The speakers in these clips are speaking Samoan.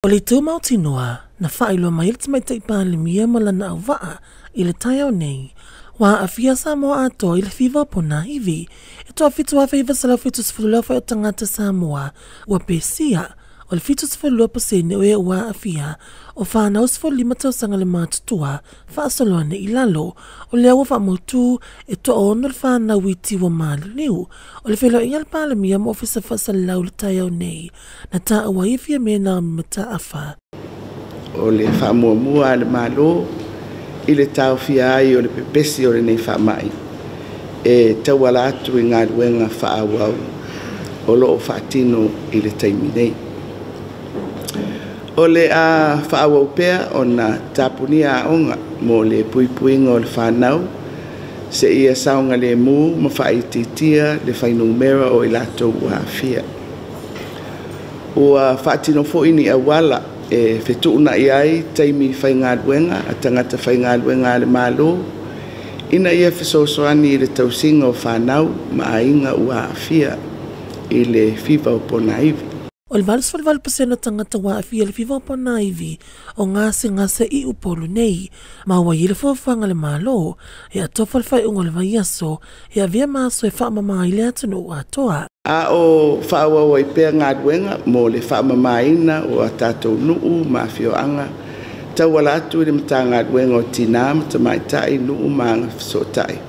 O le itu mautinoa na faailoa mai e le Tamaitai Palemia ma lana auvaa i le taeao nei, ua aafia Samoa atoa i le fiva o ponaivi. E toa 7,970 le aofai o tagata Samoa ua pesia, o le 72% o e ua aafia o fanau 15 tausaga le matutua faasolo ane i lalo. O lea ua faamautu e toaono le fanau iti ua maliliu. O le feiloaiga a le Palemia ma Ofisa Faasalalau i le taeao nei, na taua ai e Fiame Naomi Mataafa. O le faamuamua a le Malo i le taofia ai o le pepesi o lenei faamai e tauala atu i galuega faaauau o lo o faatino i le taimi nei. O le a faaauau pea ona tapunia aoga mo le puipuiga o le fanau seia saogalemu ma faaitiitia le fuainumera o i latou ua aafia. Ua faatino foi ni auala e fetuunai ai taimi faigaluega a tagata faigaluega a le Malo ina ia fesoasoani i le tausiga o fanau ma aiga ua aafia i le fiva o ponaivi. O le 88% o tagata ua aafia i le fiva o ponaivi o gasegase i Upolu nei, ma ua i ai le fuafuaga a le Malo e atofa le faaiuga o le vaiaso e avea ma aso e faamama ai le atunuu atoa. A o faaauau ai pea galuega mo le faamamaina o a tatou nuu ma afioaga tauala atu i le Matagaluega o Tina ma Tamaitai, Nuu ma Agafesootai.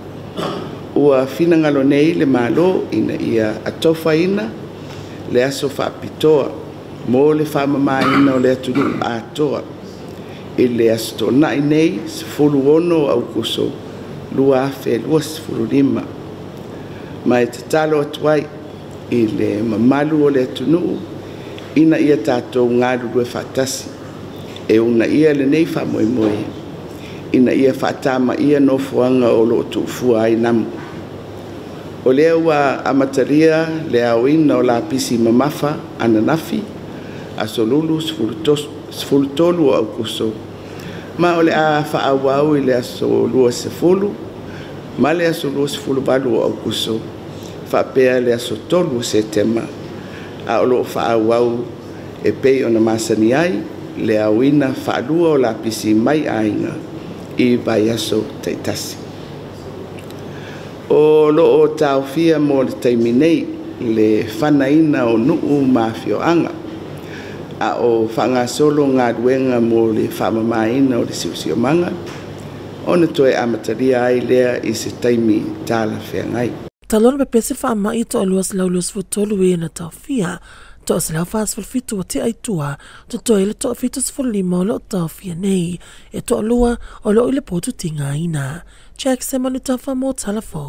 Ua finagalo nei le Malo ina ia atofaina le aso faapitoa mo le faamamaina o le atunuu atoa i le Aso Toonai nei 16 o Aokuso 2025. Ma e tatalo atu ai i le mamalu o le atunuu ina ia tatou galulue faatasi e uunaia lenei faamoemoe ina ia faatamaia nofoaga o lo o tuufua ai namu. O lea ua amatalia le aoina o lapisi mamafa ananafi, aso Lulu 13 o Aokuso, ma o le a faaauau i le aso 20 ma le aso 28 o Aokuso faapea le aso 3 o Setema, a o lo o faaauau e pei ona masani ai le aoina faalua o lapisi mai aiga i vaiaso taitasi. O lo o taofia mo le taimi nei le fanaina o nuu ma afioaga, a o faagasolo galuega mo le faamamaina o le siosiomaga ona toe amatalia ai lea i se taimi talafeagai. Talu ona pepesi faamai e toa 223 e na taofia, toa 147 ua tea i tua, totoe le toa 75 o lo o taofia nei, e toalua o lo o i le potu tigaina. Jackson Manutafa mo Tala Fou.